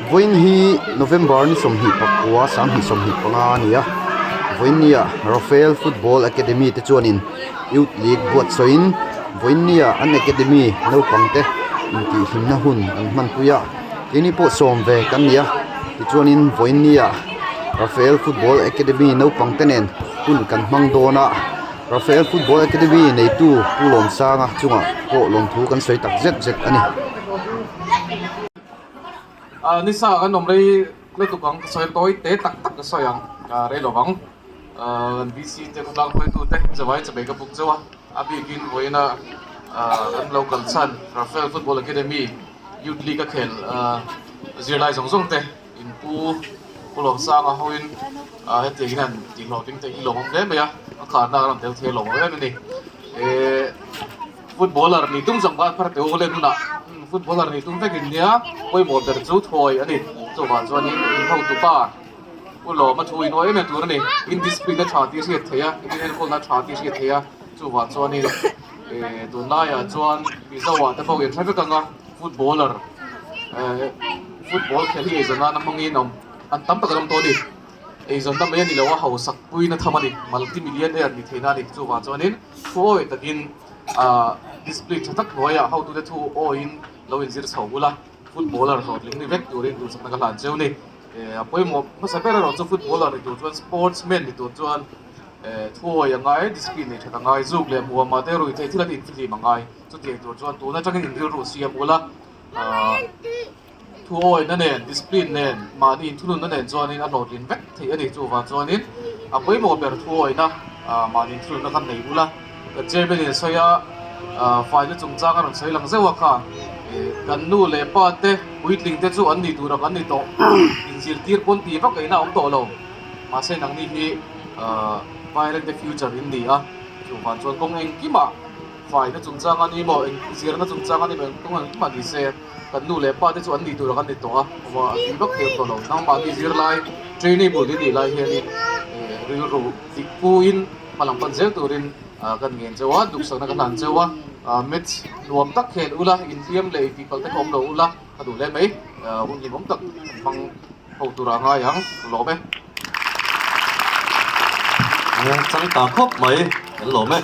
Vawiin hi November ni 29 2025 a ni a vawiin ni ah Rafael Football Academy te chuanin Youth League buatsawiin vawiin ni ah an academy naupang te intihhlimna hun an hmanpui a keini pawh sawm ve kan ni a tichuanin vawiin ni ah Rafael Football Academy naupang te nen hun kan hmang dawn a. Rafael Football Academy neitu Pu Lawmsanga chungah pawh lawmthu kan sawi tak zet zet a ni. Nisa kan awm rei lutuk ang ka sawi tawi te tak tak ka sawi ang rei lo vang kan VC te khawtlang hruaitu te zavai chabei ka buk zeuh a a bikin vawiina kan lo kal chhan Rafael Football Academy Youth League a khel zirlai zawng zawng te In pu Pu Lawmsanga hoin hetiang hian tihhlawhtling te hi lawmawm hle mai a, a kharna a rawn tel thei a lawmawm em a ni. Ehh footballer nih tum zawng khan phar teh u leh hnunah footballer nih tum vek in nia pawimawh ber chu thawi a ni. Chuvang chuanin in hotupa Pu Lawma thu in awi em em tur a ni. In discipline a tha tih a hriat theih a, in enkawlna a tha tih a hriat theih a, chuvang chuanin ehh tunlaiah chuan Mizo ah te pawh in hre vek ang a footballer ehh Football khelh hi eizawn nana hmangin awm an tam tak an awm tawh a ni. Eizawn na mai a ni lo a, hausak puina tham a ni. Multi millionaire ni theihna a ni. Chuvang chuanin thu awi takin ahh discipline tha tak hnuaiah hotute thu awiin lo inzir chho bul a, footballer hlawhtling ni vek turin duhsakna ka hlan cheu ni. Eh a pawimawh hmasa ber erawh chu footballer ni tur chuan sportsman ni tur chuan eh thu awi a ngai, discipline nei that a ngai, zuk leh hmuam ah te rui theih thil an infihlim a ngai. Chutiang tur chuan tun atangin inrilru siam ula ahh Thu awina nen, discipline nen, mahni inthununna nen chuanin a hlawhtlin vek theih a ni. Chuvang chuanin a pawimawh ber thu awina mahni inthununna kha nei ula. Kan chairman in a sawi a, faina chungchang a rawn sawi lang zeuh a kha, kan nu leh pa te, puitling te chu an ni tur ang an ni tawh, inzirtir pawn tih vak eina a awm tawh lo. Mahse nangni hi Violent the future in ni a, chuvang chuan kawng engkimah faina chungchang a ni maw, zirna chungchang a ni maw, kawng engkimah ni se. Kan nu leh pa te chu an nih tur ang an ni tawh a, aw a tui vak thei awm tawh lo. Nangmahni zirlai training bul in nih lai hianin rilru dik puin hma lam pan zel turin kan ngen cheu a, duhsakna kan han cheu a, match nuam tak khel ula, inhliam leh intihpalh te kha awm lo ula ka duh hle mai, hun hlimawm tak kan hmang ho tura ngai ang, lawm e. Changkang khawp mai kan lawm e.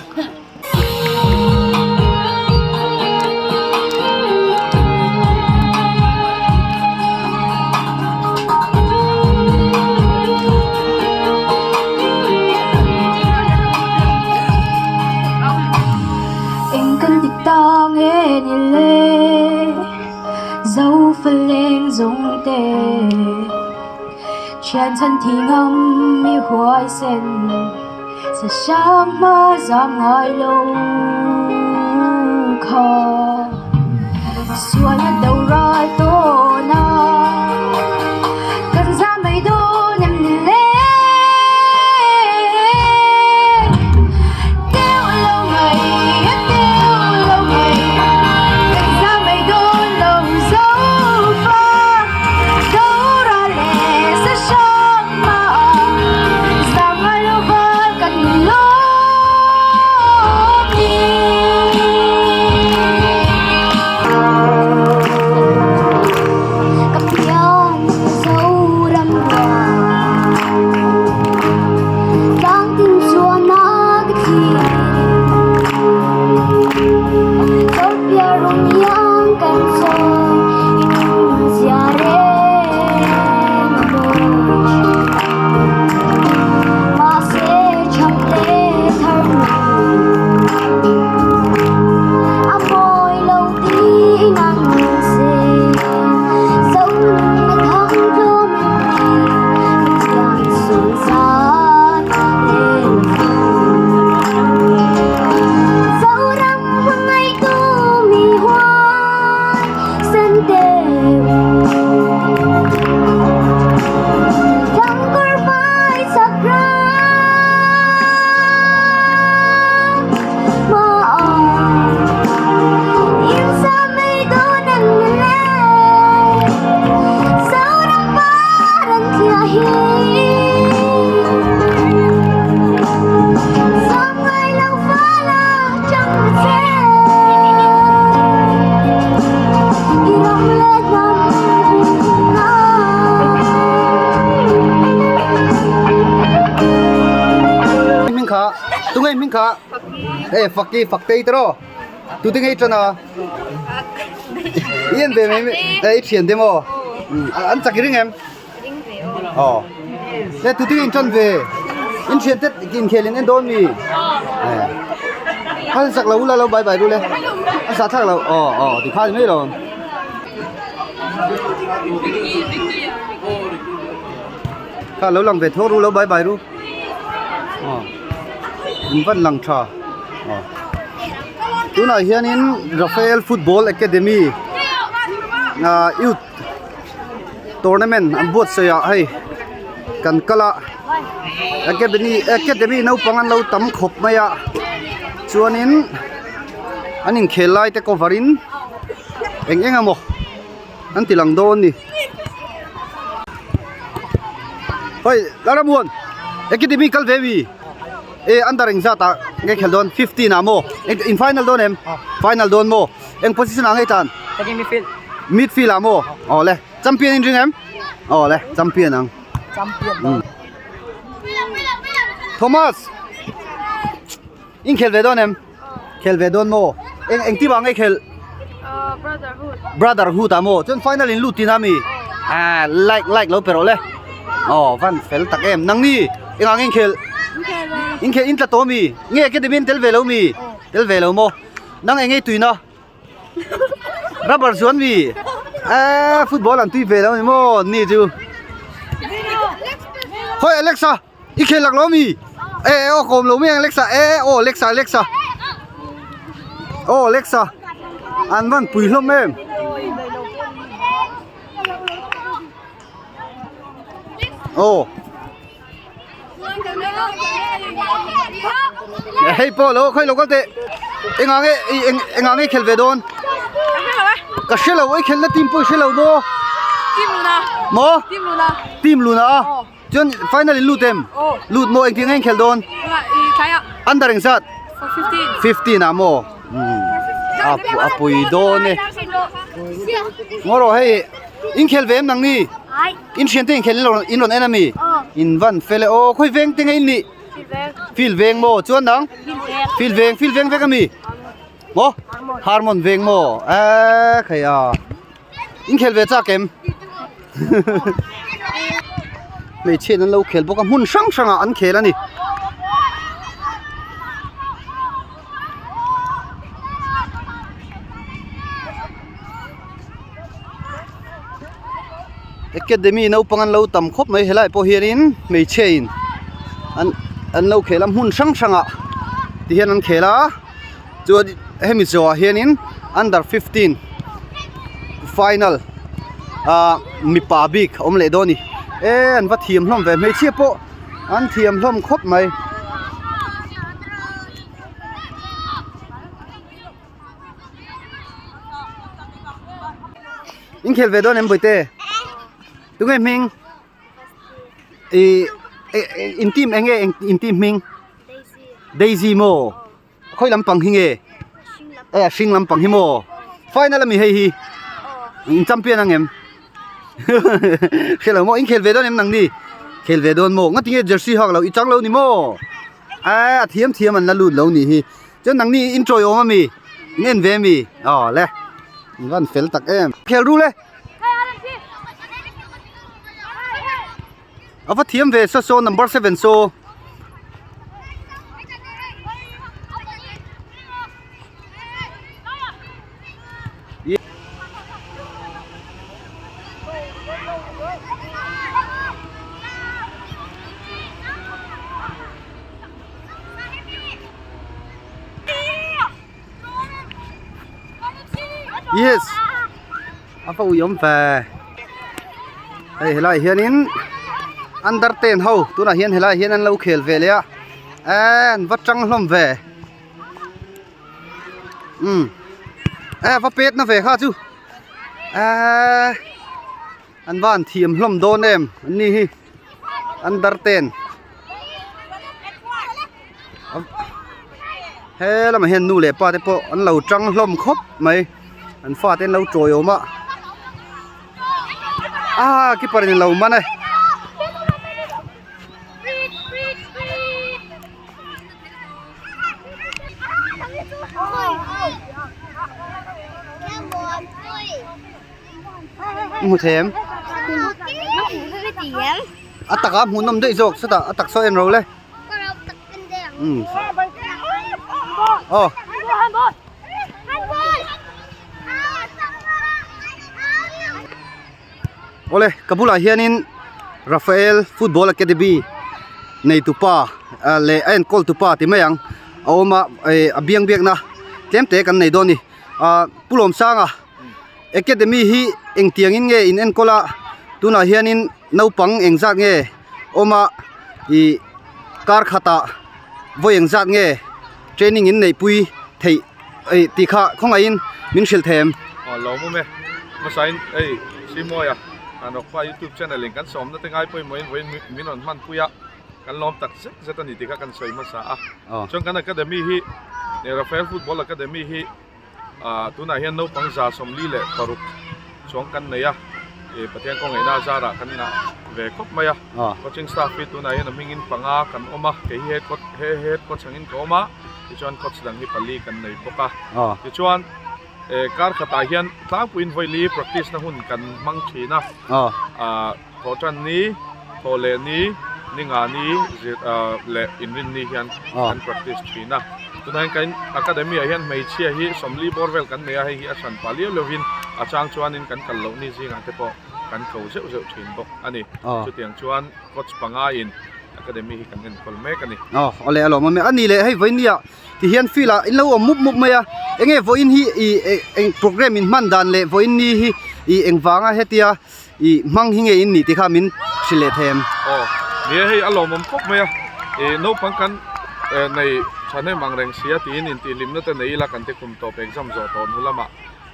Eng kan ti ta nge ni le Zofaleng zawng te Thian chhan thi ngam mi huaisen Sa hrang hma zam ngai lo kha Sualna do ral tawn a Kan zam mai dawn em ni le Teuh lo mai a teuh lo mai Kan zam mai dawn lo zo fa Do ral leh sa hrang hma Zam ngai lo val kan ni lawm ni. Tunge hming kha? Hey Faki Faktei te rawh. Tute ngei tan a? I en ve mai i thian te maw? An chak i ring em? Ring ve aw. Aw. Le tute ngei in tan ve? In thian te inkhel in en dawn mi? Kha sak lo ula lo bye bye ru le. A sa thlak lo. Aw aw ti kha ni mai lo. Kha lo lang ve tho ru lo bye bye ru. Aw in van lang tha aw tunah hianin Rafael football academy ah youth tournament an buatsaih ah hei kan kal a academy academy naupang an lo tam khawp mai a chuanin an inkhel lai te cover in eng eng emaw an ti lang dawn a ni hei Laramuan academy kal ve mi e under eng zat ah nge khel dawn 15 ah maw in final dawn em final dawn maw eng position ah nge tan midfield ah maw aw le champion in ring em aw le champion ang Thomas in khel ve dawn em Khel ve dawn maw? Eng eng ti vang nge khel? Brotherhood. Brotherhood ah maw? Chuan final in lut tina mi? Ah like like lo pe rawh le. Aw van fel tak em. Nang ni eng ang in khel? In khel in tla tawh mi? Nge academy in tel ve lo mi? Tel ve lo maw? Nang eng nge tuina? Rubber chuan mi? Eh football an tui ve lo ni maw? Ni chu. Hoi Alexa. I khel lak lo mi? E e aw kawm lo mi ang Alexa e aw Alexa Alexa aw Alexa an van pui hlawm em aw hei pawh lo khawi lo kal teh engah nge engah nge i khel ve dawn ka hre lo i khelna team pawh i hre lo maw maw team luna a. Chuan final in lut em? Lut maw engtin nge inkhel dawn? Under engzat? 15 ah maw? A a pui dawn e. Ngaw rawh hei inkhel ve em nang ni? In thian te inkhel in rawn en ami? In van fel e aw khawi veng te nge in nih? Field veng maw? Chuan nang? Field veng field veng vek ami? Maw? Harmon veng maw? Eee khai a. Inkhel ve chak em? Hmeichhiain an lo khel bawk a hmun hrang hrangah an khel a ni. Academy naupang an lo tam khawp mai helai pawh hianin hmeichhiain an an lo khel a hmun hrang hrangah tihian an khel a. Chuan hemi zawhah hianin under 15 final ah mipa bik a awm leh dawn a ni e an va thiam hlawm ve hmeichhia pawh an thiam hlawm khawp mai. Inkhel ve dawn em bawihte tunge hming ih in team eng nge in team hming Daisy maw. Khawi lampang hi nge? E a hring lampang hi maw? Final ami hei hi? In champion ang em? Hre lo maw? In khel ve dawn em nang ni? Khel ve dawn maw? Ngati nge jersey hak lo i chang lo ni maw? A a thiam thiam an la lut lo ni hi. Chuan nang ni in tawi awm ami? In en ve ami? Aw le. In van fel tak em. Khel ru le. A va thiam ve saw saw number 7 saw. Yes. A va ui awm ve hei helaiah hianin under ten ho tunah hian helaiah hian an lo khel ve leh a eee an va tang hlawm ve umm e va pet na ve kha chu eee an van thiam hlawm dawn em an ni hi under ten he lamah hian nu leh pa te pawh an lo tang hlawm khawp mai an fate an lo tawi awm a ah keeper in a lo man e. I hmu thei em? A taka hmuhnawm daih zawk chutah a taksa en ro le. Umm. Aw. Awle ka bulah hianin Rafael Football Academy neitupa leh a enkawl tupa ti mai ang a awm a eh a biang biakna tlem te kan nei dawn a ni ah Pu Lawmsanga Academy hi engtiangin nge in enkawl a tunah hianin naupang engzat nge awm a ih kar khatah vawi engzat nge training in neihpui theih ih tih kha khawngaihin min hrilh thei em? Aw lawm awm e hmasain hei Simoia Hanrawkpa youtube channel in kan sawmna te ngai pawimawhin vawiin min rawn hmanpui a kan lawm tak zet zet a ni tih kha kan sawi hmasa a chuan kan academy hi Rafael Football Academy hi Ah tunah hian naupang 46 chuang kan nei a, ih Pathian kawng ngaihna zarah kan ngah ve khawp mai a. Coaching staff hi tunah hian a hmingin panga kan awm a, kei hi head coach he head coach angin ka awm a, tichuan coach dang hi pali kan nei bawk a. Tichuan eh kar khatah hian tlangpuiin vawi li practice na hun kan hmang thin a. Ah thawhtan ni, thawh leh ni, ni nga ni zir ah leh inrin ni hian kan practice thin a. Tunah hian kan academy ah hian hmeichhia hi 40 bawr vel kan nei a, hei hi a hran pah liau liauhin a chang chuanin kan kal loh ni zingah te pawh kan ko zeuh zeuh thin bawk a ni. Chutiang chuan coach panga in academy hi kan enkawl mek a ni. Aw awle a lawm awm e. A ni leh hei vawiin ah ti hian field ah in lo awm mup mup mai a, enge vawiin hi ih eng program in hman dan leh vawiin ni hi ih engvanga hetia ih hmang hi nge in nih tih kha min hrilh leh thei em? Aw, ni e hei a lawmawm khawp mai a, ih naupang kan nei thahnem ang reng sia tiin intihhlimna te nei ila kan ti kum tawp exam zawh tawh hnu lamah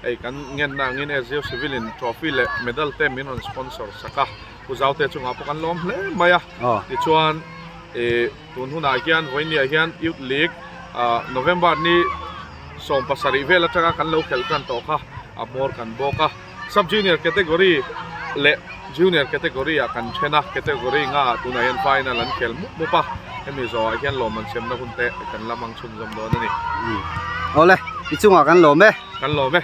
hei kan ngenna angin SGO Civil in trophy leh medal te min rawn sponsor sak a, Pu Zaute chungah pawh kan lawm hle mai a, tichuan ih tun hunah hian vawinia hian Youth League ah November ni 17 vel atanga kan lo khelh tan tawh kha a hmawr kan bawk a. Sub Junior category leh Junior category ah kan then a, category nga ah tunah hian final an khel mup mup a, hemi zawhah hian lawmman semna hun te kan la hmang chhunzawm dawn a ni. Awle, i chungah kan lawm e. Kan lawm e.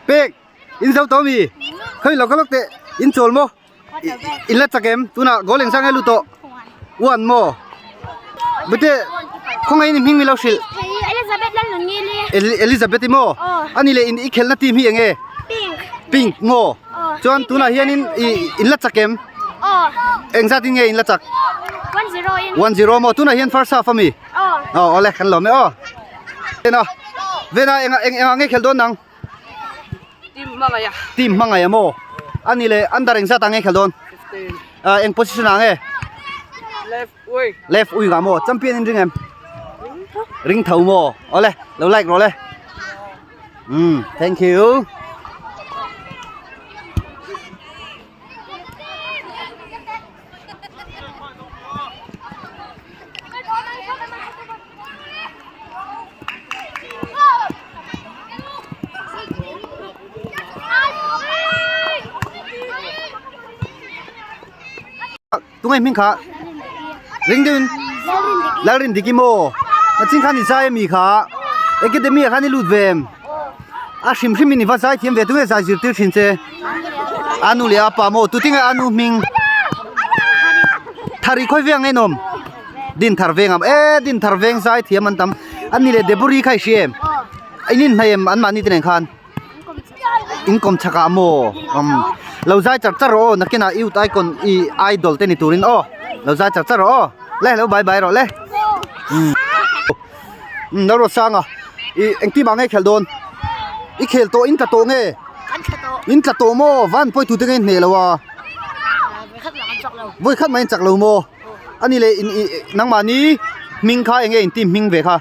Pek in zo tawh mi khawi lo kha lawk teh in chawl maw. In la chak em tunah goal eng sang e lut tawh one maw bute khawngaih in hming mi lo hrilh Elizabeth Lalnunngili Elizabeth i maw ani leh in i khelna team hi eng e Pink Pink maw chuan tunah hian in in la chak em eng zat in nge in la chak 1-0 in 1-0 maw tunah hian first half ami aw awle kan lawm e aw vena vena eng eng eng ang nge khel dawn nang Team hmangaih a. Team hmangaih a maw? A ni le, under engzat ah nge khelh dawn? 15. Ah, eng position ah nge? Left wing. Left wing ah maw? Champion in ring em? Ring tho. Ring tho maw? Awle, lo like rawh le. Um, thank you. Tungai hming kha ring deuhin Lalrindiki maw nachin khan i zai ami kha academy ah khan i lut ve em a hrim hrim in i va zai thiam ve tunge zai zirtir thin che anu leh apa maw tutinge anu hming thari khawi veng a inawm. Din thar veng am e din thar veng zai thiam an tam an ni leh Debori kha i hria em? In inhnaih em an mahni te nen khan? In kawm chak ah maw? Umm lo zai char char rawh aw nakinah youth icon i idol te ni turin aw lo zai char char rawh aw le lo bye bye rawh le umm umm lo rawh sang a i engtin mah nge khelh dawn i khel tawh in tla tawh nge in tla tawh maw van pawi tute nge in hneh lo a vawi khat mah in chak lo maw ani leh in i nangmahni hming kha enge in team hming ve kha.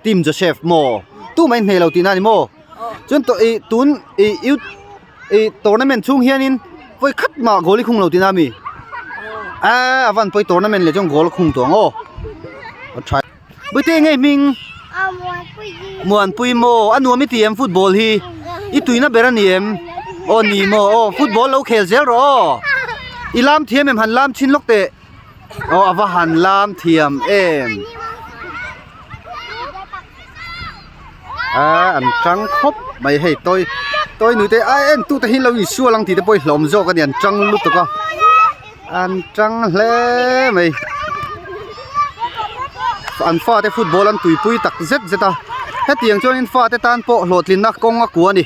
Team Joseph maw tumah in hneh lo tihna a ni maw chuan tawh ih tun ih youth ih tournament chhung hianin vawi khat mah goal i khung lo tihna a mi eee a van pawi tournament leh chuan goal a khung tawh ang aw a tha Bawihte enge hming Muanpui maw a nuam i ti em football hi i tuina ber a ni em aw ni maw aw football lo khel zel rawh aw i lam thiam em han lam chhin lawk teh. Aw a va han lam thiam em a an tang khawp mai hei tawi tawi nute a en tu te hi lo insual ang tih te pawh hi hlawm zawk a ni an tang lutuk a an tang hle mai an fate football an tuipui tak zet zet a hetiang chuanin fate tan pawh hlawhtlinna kawng a kua a ni.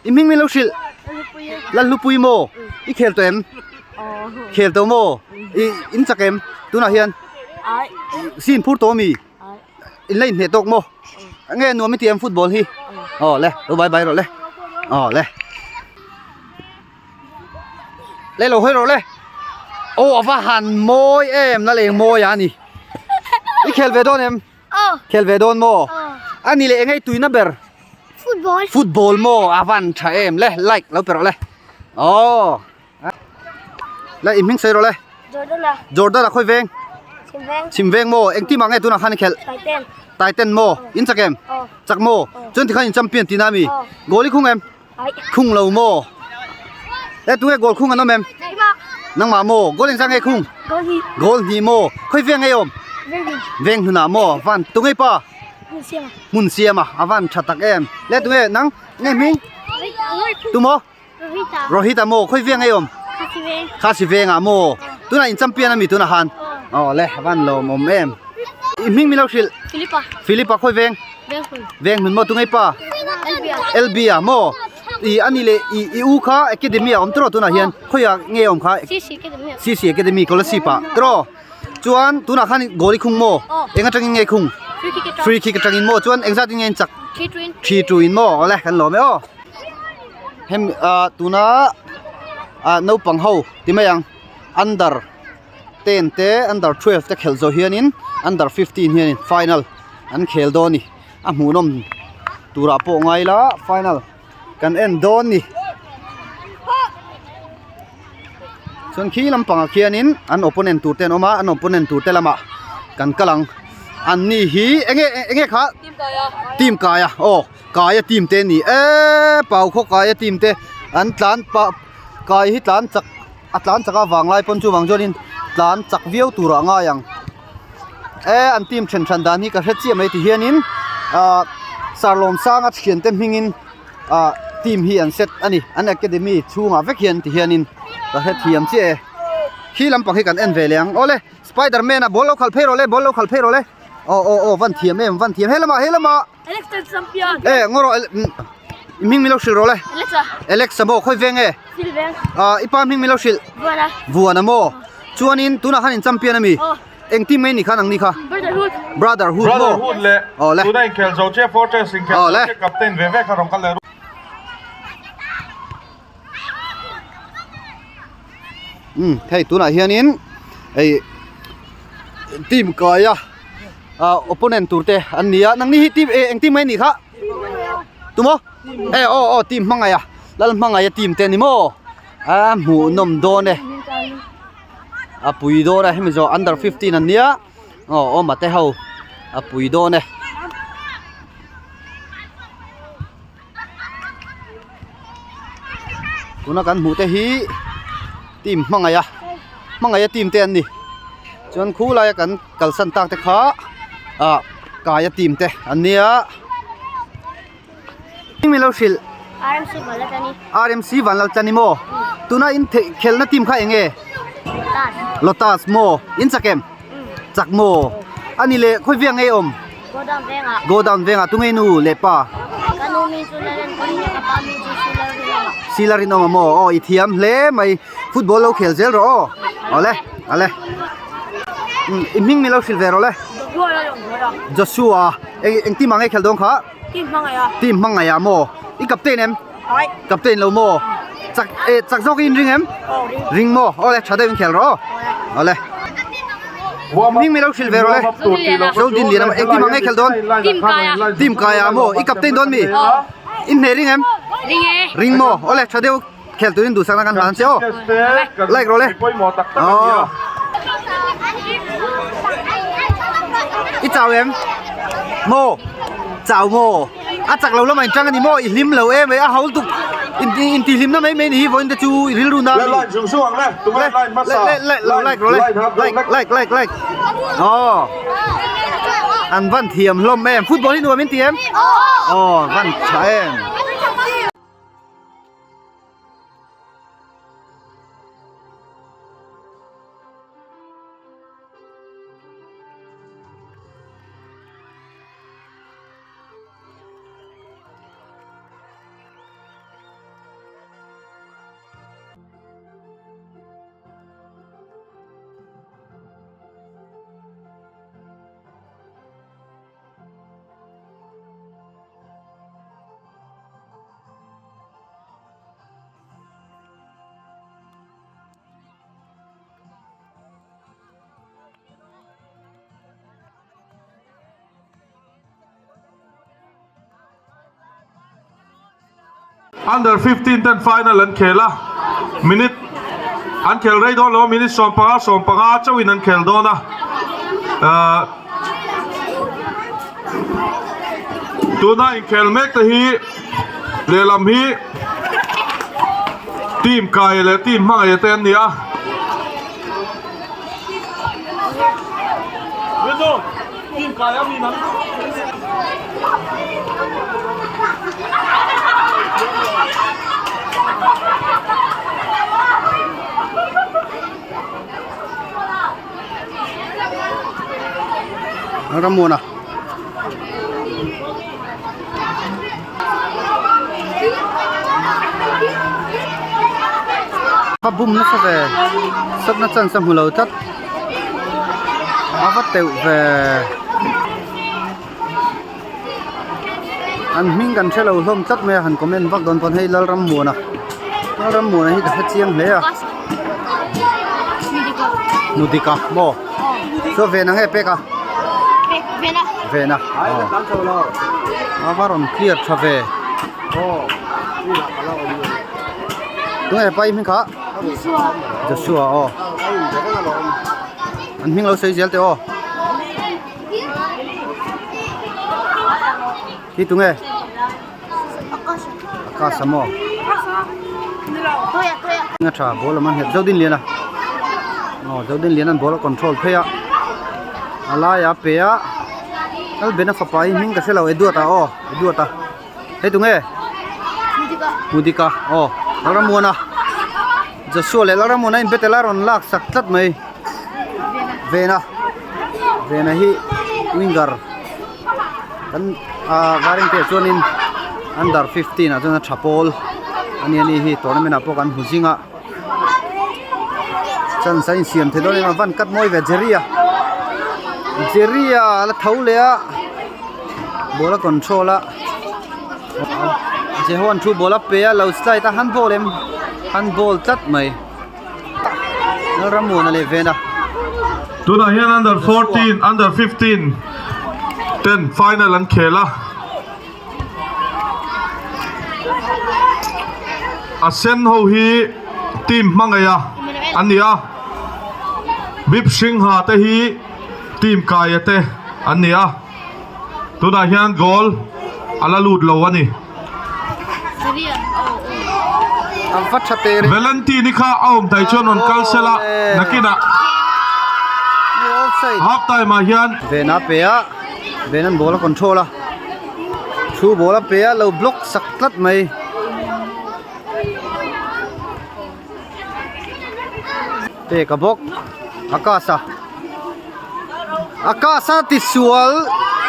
I hming min lo hrilh Lalhlupui maw i khel tawh em? Khel tawh maw? I in chak em? Tunah hian sin phur tawh ami? In la inhneh tawk maw? Nge nuam i ti em football hi? Aw le, lo bye bye rawh le. Aw le. Le lo hawi rawh le. Aw a va han mawi em la leng mawi a ni. I khel ve dawn em? Khel ve dawn maw? A ni leh engei tuina ber? Football. Football maw? A van tha em le like lo pe rawh le. Aw. Le i hming sawi rawh le. Jordan a. Jordan a khawi veng? Chhim veng. Chhim veng maw? Eng team ah nge tunah khan i khelh? Titan. Titan maw? In chak em? Aw. Chak maw? Chuan tikhan in champion tihna ami? Aw. Goal i khung em? Ai. Khung lo maw? E tunge goal khung an awm em? Nangmah. Nangmah maw? Goal engzah nge khung? Goal hnih. Goal hnih maw? Khawi veng nge awm? Veng hlun. Veng hlunah maw? Van tunge pa? Hmun siam a. Hmun siam a, a van tha tak em. Le tunge nang nge hming? Tu maw? Rohita. Rohita maw? Khawi veng nge awm? Khasi veng. Khasi vengah maw? Tunah in champion ami tunah khan? Aw le, a van lawmawm em. I hming min lo hrilh? Philipa. Philipa khawi veng? Veng hlun. Veng hlun maw? Tunge pa? LB-a. LB-a maw? I ani leh i i u kha academy ah awm tawh tunah hian khawiah nge awm kha? CC Academy. CC Academy Kolasib ah tawh. Chuan tunah khan goal i khung maw? Eng atangin nge i khung? Free kick atang. Free kick atangin maw? Chuan engzat in nge in chak? 3-2 in. 3-2 in maw? Awle kan lawm e aw. Hem ah tuna ah naupang ho ti mai ang under 10 te under 12 te khelh zawh hianin under 15 hianin final an khel dawn a ni. A hmuhnawm turah pawh ngai ila final kan en dawn a ni. Chuan khi lampangah khianin an opponent tur te an awm a an opponent tur te lamah kan kal ang an ni hi enge enge kha team kaia aw kaia team te ani eee pau khaw kaia team te an tlan pah kai hi tlan chak a tlan chak avanglai pawn chuvang chuanin tlan chak viau turah a ngai ang. E an team then hran dan hi ka hre chiah mai ti hianin ah Sarlawm sanga thiante hmingin ah team hi an set a ni an academy chhungah vek hian ti hianin ka hre thiam chiah e khi lampang hi kan en ve leh ang awle spiderman a ball lo khalh phei rawh le ball lo khalh phei rawh le aw aw aw van thiam em van thiam helamah helamah e ngaw rawh i hming min lo hrilh rawh le Alex a maw khawi veng e ah i pa hming min lo hrilh Vuana maw chuanin tunah khan in champion a mi Eng team nge ni khan ang ni kha? Brotherhood. Brotherhood maw? Brotherhood leh Aw le. tuna inkhel zo che Fortress inkhel Aw zo le. che captain ve ve kha rawn kal leh ru. Um hei tunah hianin hei team kaia ah opponent tur te an ni a nangni hi team eh eng team nge ni kha? Tumaw? Eh aw aw team hmangaih a lal hmangaih a team te ni maw? A hmuhnawm dawn e. A pui dawn a hemi zawh under 15 an nia aw awm a te ho a pui dawn e. Tuna kan hmuh te hi team hmangaih a hmangaih a team te an ni chuan khulaia kan kalsan tak te kha ah kaia team te an nia. Min lo hrilh. RMC Vanlaltlani. RMC Vanlaltlani maw? Tuna in theih khelna team kha eng nge? Lotus. Lotus maw? In chak em? Chak maw? Ani leh khawi viang nge awm? Godown vengah. Godown vengah tu ngei nu leh pa? Ka nu mi chu Lalen Kawlni ka pa mi chu Silar Rinawma. Silar Rinawma maw? Aw i thiam hle mai. Football lo khel zel rawh aw. Awle awle. I hming min lo hrilh ve rawh le. Joshua eng eng team ah nge khel dawn kha? Team hmangaih ah. Team hmangaih ah maw? I captain em? Ai. Captain lo maw? Chak eh chak zawk in ring em? Aw ring. Ring maw? Awle tha deuh in khel rawh aw. Awle. Hming min lo hrilh ve rawh le. Zodin Liana eng team ah nge khel dawn? Team Kaia. Team Kaia maw? I captain dawn mi? In hne ring em? Ring e. Ring maw? Awle tha deuh khel turin duhsakna kan hlan che aw. Like rawh le. Aw. I chau em? Maw? Chau maw? A chak lo lamah in tang a ni maw? I hlim lo em a haul tuk in ti hlimna mai mai ni hi vawiin te chu i rilru na a ni. Le le le lo like rawh le. Like like like like. Aw. An van thiam hlawm em. Football hi nuam in ti em? Aw van tha em. Under 15 ten final an khel a, minute an khel rei dawn lo a, minute 15 15 chauhin an khel dawn a, ahh tuna inkhel mek te hi lehlam hi team kai leh team hmangaih te an ni a. Rammuana va bum nasa ve sawtna chance a hmu lo tlat a va teuh ve an hming kan hre lo hlawm tlat mai a han comment vak dawn pawn hei Lalrammuana Lalrammuana hi ka hre chiang hle a Mudika maw chuan vena nge pek a vena a va rawn clear tha ve tunge hepa i hming kha Joshua aw an hming lo sawi zel teh aw. Hi tunge? Akasa maw? Nga tha ball a man nghet Zodin Liana. Aw Zodin Liana an ball a control phei a. A lai a pe a. Lalbena fapa hi hming ka hre lo Eduard a aw Eduard a. Hei tunge? Mudika aw Lalramuana. Joshua leh Lalramuana in battle a rawn lak sak tlat mai. Vena Vena hi winger kan ah varin te ah chuanin under 15 ah chuan a tha pawl a ni a ni hi tournament ah pawh kan hmu zing a chance a insiam thei dawn em a van cut mawi ve Jerry a Jerry a la tho leh a ball a control a Jehoan thu ball a pe a lo slide a handball em handball tlat mai. Lalrammuana leh Vena. Tunah hian under 14, under 15 ten final an khel a. A sen ho hi team hmangaih a an ni a. Bip Singha te hi team Kaia te an ni a. Tunah hian goal a la lut lo a ni. A va tha teh reng. Valentine-i kha a awm thei chuan rawn kal sela nakinah half time ah hian. Ven a pe a, Ven an ball a control a, thu ball a pe a lo block sak tlat mai. Pek a bawk Akash a Akash a tisual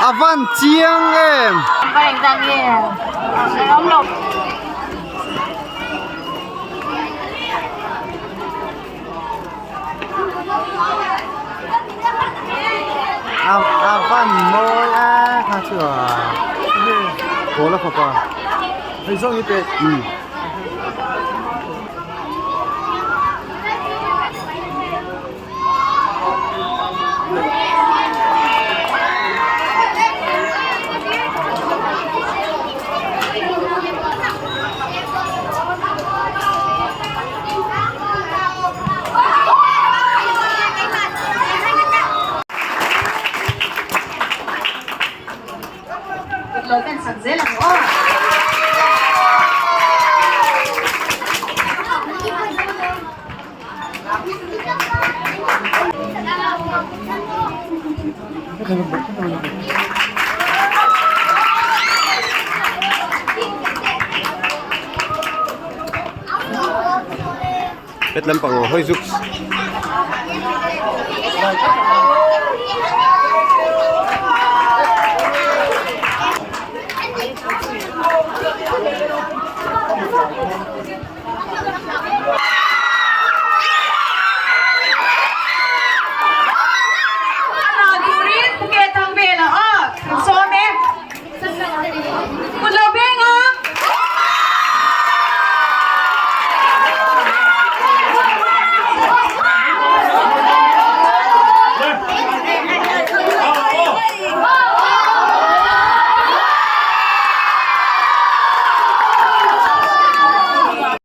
a van chiang em. A van mawi a kha chu a ball a fapa hei zawng hi pek umm. Het lampang aw hawi zuks.